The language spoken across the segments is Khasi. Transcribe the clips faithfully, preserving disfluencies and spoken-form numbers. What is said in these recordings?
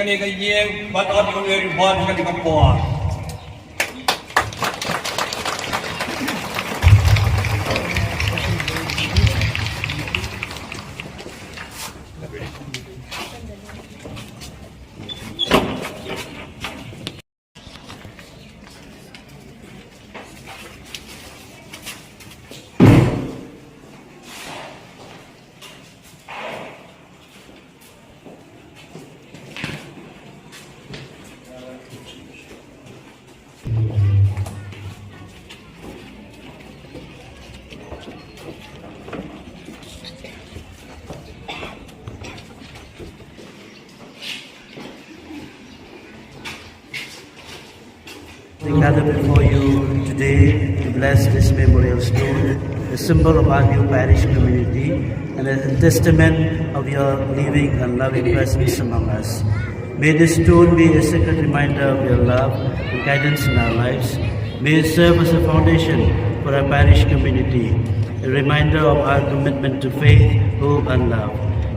Kane ka ïing, ban ot ïa ka reward kane ka por. We gather before you today to bless this memorial stone, a symbol of our new parish community and a testament of your living and loving presence among us. May this stone be a sacred reminder of your love and guidance in our lives. May it serve as a foundation for our parish community, a reminder of our commitment to faith, hope, and love.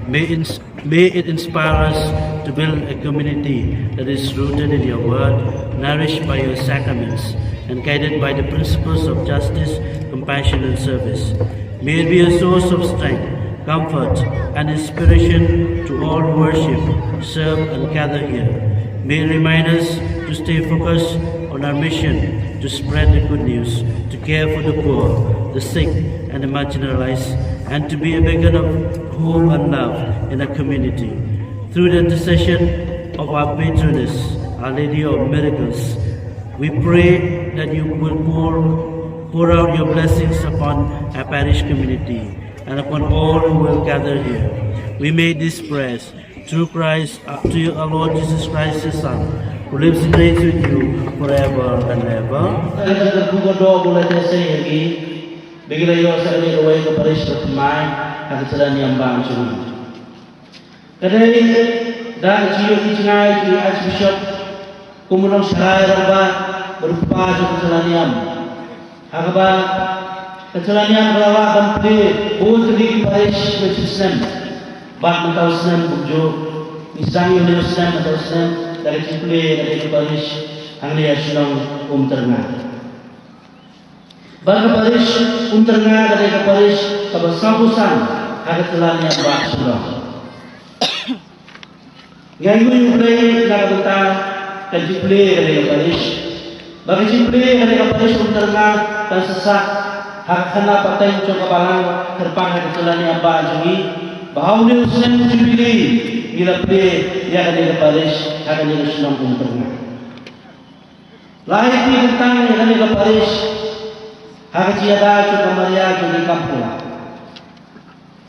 May ins- May it inspire us to build a community that is rooted in your word, nourished by your sacraments, and guided by the principles of justice, compassion, and service. May it be a source of strength, comfort, and inspiration to all who worship, serve, and gather here. May it remind us to stay focused on our mission to spread the good news, to care for the poor, the sick, and the marginalized, and to be a beacon of hope and love in our community. Through the intercession of our patroness, Our Lady of Miracles, we pray that you will pour, pour out your blessings upon our parish community and upon all who will gather here. We make these prayers through Christ, uh, to you, our Lord Jesus Christ, your Son, who lives and reigns with you forever and ever. Ka jingkyrkhu ka doh ba u la ïaseng ïa ngi, ba ngi la ïoh sa kane kawei ka parish bathymmai ha ka jylla Niam Bah jong ngi. Ka dei da ka jingïohi jngai jong i Archbishop kum u nongsharai rangbah bad u kpa jong ka jylla Niam. Ha kaba ka jylla Niam ka la lah ban plie bun tylli ki parish ha ka jingsnem. Bad mynta u snem kumjuh ngi sdang ïa une u snem, mynta u snem da ka jingplie ka dei ka parish hangne ha shnong Umtyrnga. Bad ka parish Umtyrnga ka dei ka parish kaba sawphew san ha ka jylla Niam Bah Shillong. Ngi ainguh ïa U Blei na ka bynta ka jingplie kane ka parish. Ba ka jingplie kane ka parish Umtyrnga kan sa sah ha ka khana pateng jong ka balang kyrpang ha ka jylla Niam Bah jong ngi. Ba ha une u snem Jubilee ngi la plie ïa kane ka parish ha kane ka shnong Umtyrnga. La aiti kyntang ïa kane ka parish ha ka jingïada jong ka Maria jong ki kam phylla.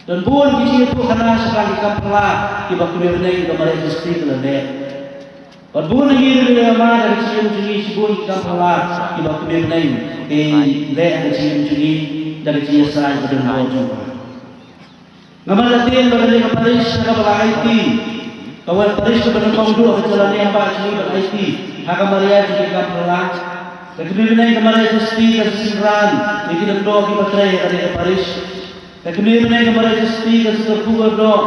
Don bun ki jingïathuhkhana shaphang ki kam phylla kiba kmie bneng ka Maria Theisotti ka la leh. Bad bun na ngi ruh ngi la ïamad da ka jingim jong ngi shibun ki kam phylla kiba kmie bneng ki leh ha ka jingim jong ngi da ka jingïasaid ba donbor jong ka. Nga mad la ktien ba kane ka parish kaba la aiti, kawei ka parish kaba nyngkong duh ha ka jylla Niam Bah jong ngi ban aiti ha ka Maria jong ki kam phylla. Ka kmie bneng ka Maria Theisotti ka sa synran ïa ki lyngdoh kiba trei ha kane ka parish. Ka kmie bneng ka Maria Theisotti ka sa kyrkhu kyrdoh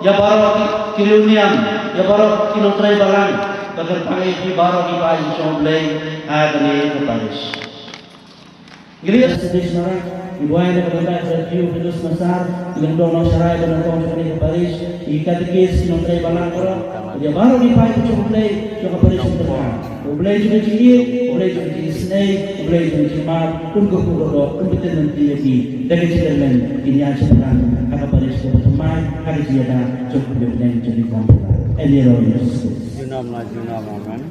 ïa baroh ki, ki riewniam, ïa baroh ki nongtrei balang, ka kyrpang ïa ki baroh kiba ai jong U Blei ha kane ka parish. Ngi la ïa Sadish Marak, ngi duwai na ka bynta jong u Theophilus Massar, ngi lyngdoh nongsharai ba nyngkong jong kane ka parish, ki katekist, ki nongtrei balang baroh, ïa baroh ki paid jong U Blei jong ka parish Umtyrnga. U Blei jong ka jingïeit, U Blei jong ka jingisynei, U Blei jong ka jingmap, un kyrkhu kyrdoh, un pyntip lynti ïa ki da ka jingkyrmen, kin ïaid shaphang ha ka parish kaba thymmai ha ka jingïada jong U Blei jong ka jingkyrmen. Ïa la ïa Jisu. Junom la junom, amen.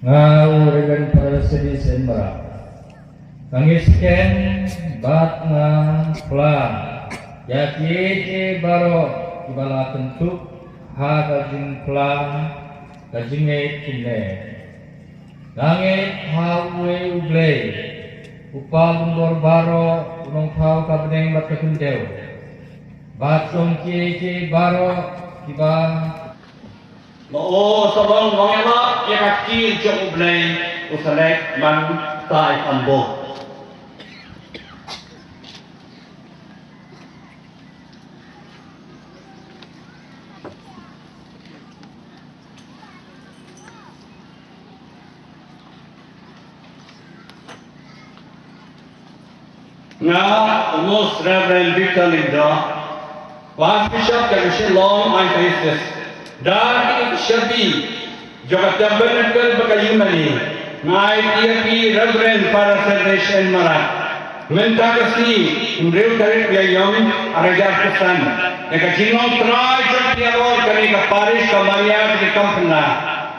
Nga u Reverend Father Sadish Marak. Nga ngeit skhem bad nga phla ïa kiei kiei baroh kiba la kynthup ha ka jingphla ka jingngeit kumne. Nga ngeit ha uwei U Blei, U Kpa donbor baroh, U Nongthaw ka bneng bad ka khyndew, bad jong kiei kiei baroh kiba Ba u sa long nongïalam ïa ka ktien jong U Blei, u sa leit man tai tambor. Nga u Most Reverend Victor Lyngdoh, Archbishop ka Shillong Archdiocese, da kine ki shabi jong ka Tabernacle bad ka Yumanni, nga aiti ïa phi Reverend Father Sergei N Marak, mynta ka sngi hynriew tarik Ïaïong arhajar arphew san, ïa ka jinglong trai jong phi halor kane ka parish ka Maria kane ka Kampala,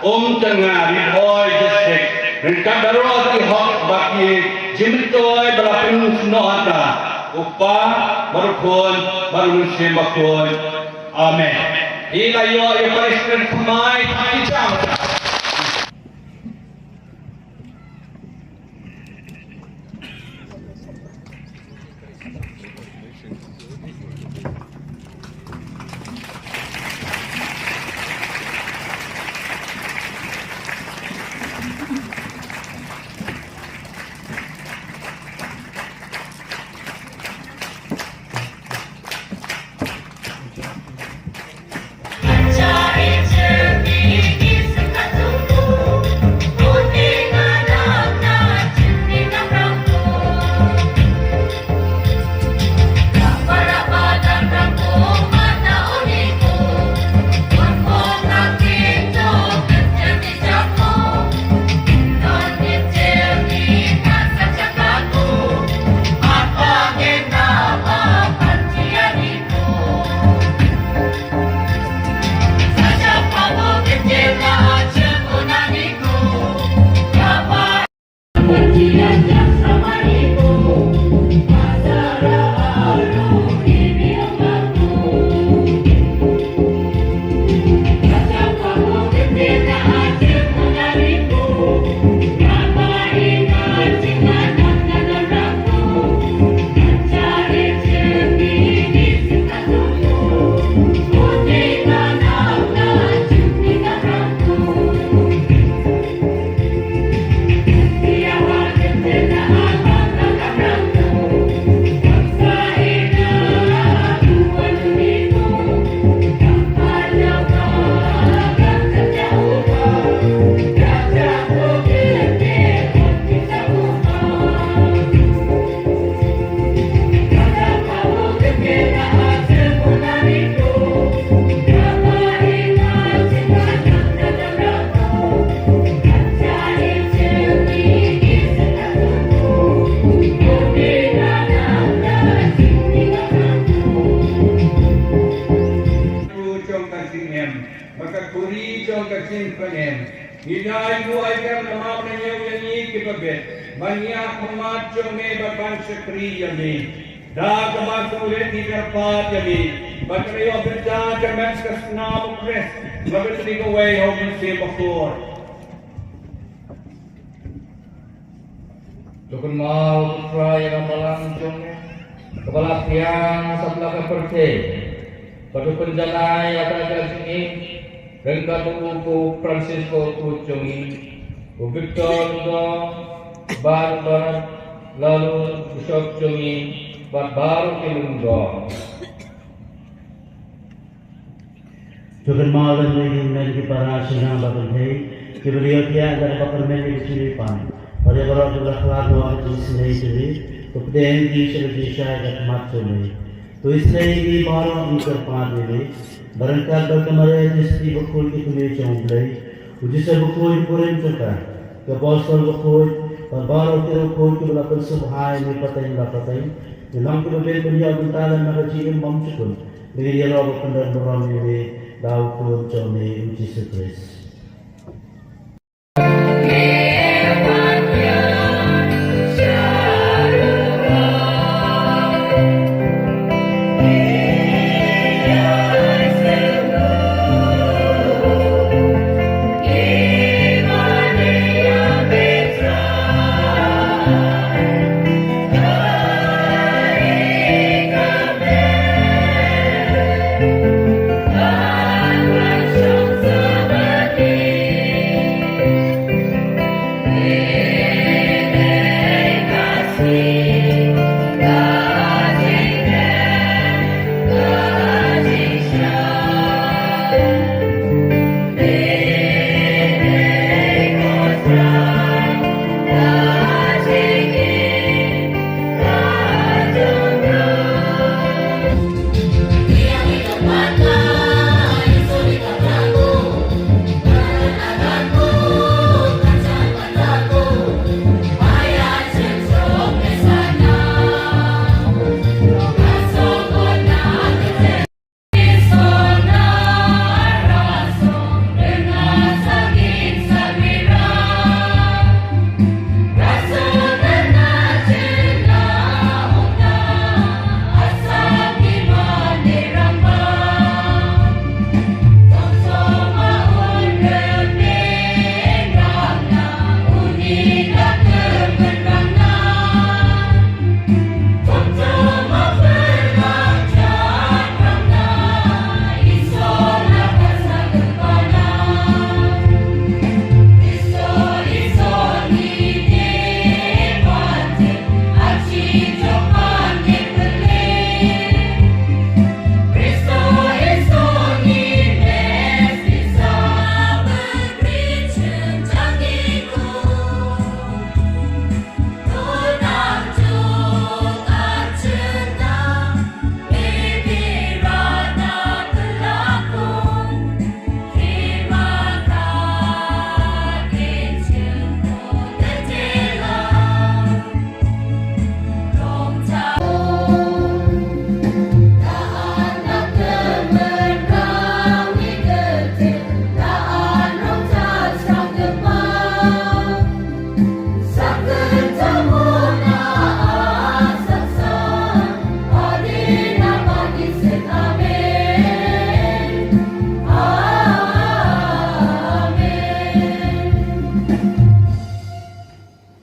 Umtnga, Ri Bhoi District, ryngkat baroh ki hok bad ki jingmyntoi ba la pynlong snoh hangta, u Kpa bad u Khun bad u Mynsiem Bakhuid. Amen. Ïa la ïoh ïa parish ka thymmai ki jam. Jong ka jingim, ba ka khuri jong ka jingpynim. Ngi dei buaid ïa ka, namar ba ngi ïoh ïa ngi kiba bit ban ïakhmat jong me bad ban shakri ïa me. Da kaba sngewrit ngi kyrpad ïa me, bad ka ïoh bynta ka met ka snam u Khrist, bad ka jingkawei ha u Mynsiem Bakhuid. To kynmaw ko Trai ïa ka balang jong me, kaba la thiang satlak ka pyrthei, bad to pynjanai ïa ka jingim ryngkat u Pope Francisco u khun jong ngi, u Victor Lyngdoh, bad u Bernard Lalu u bishop jong ngi, bad baroh ki Lyngdoh. To kynmaw lem ïa ki hynmen ki para sha nang ba kynthei kiba la ïohthiah da kaba kyrmen ïa ka jingïapan, bad ïa baroh kiba la khlad noh ha ka jingisynei jong me, to pdiang ïa ki sha ka jingshai ha khmat jong me. To isynei ïa ngi baroh, ngi kyrpad ïa me, ba ryngkat bad ka Maria Theisotti bakhuid ka kmie jong U Blei, U Joseph bakhuid u kurim jong ka, ki apostol bakhuid, bad baroh ki riewkhuid kiba la pynsngewbha ïa me pateng la pateng, ngi long kiba bit ban ïoh bynta lem na ka jingim bymjukut. Ba ngin ïaroh ban pyndon burom ïa me da u Khun jong me U Jisu Khrist.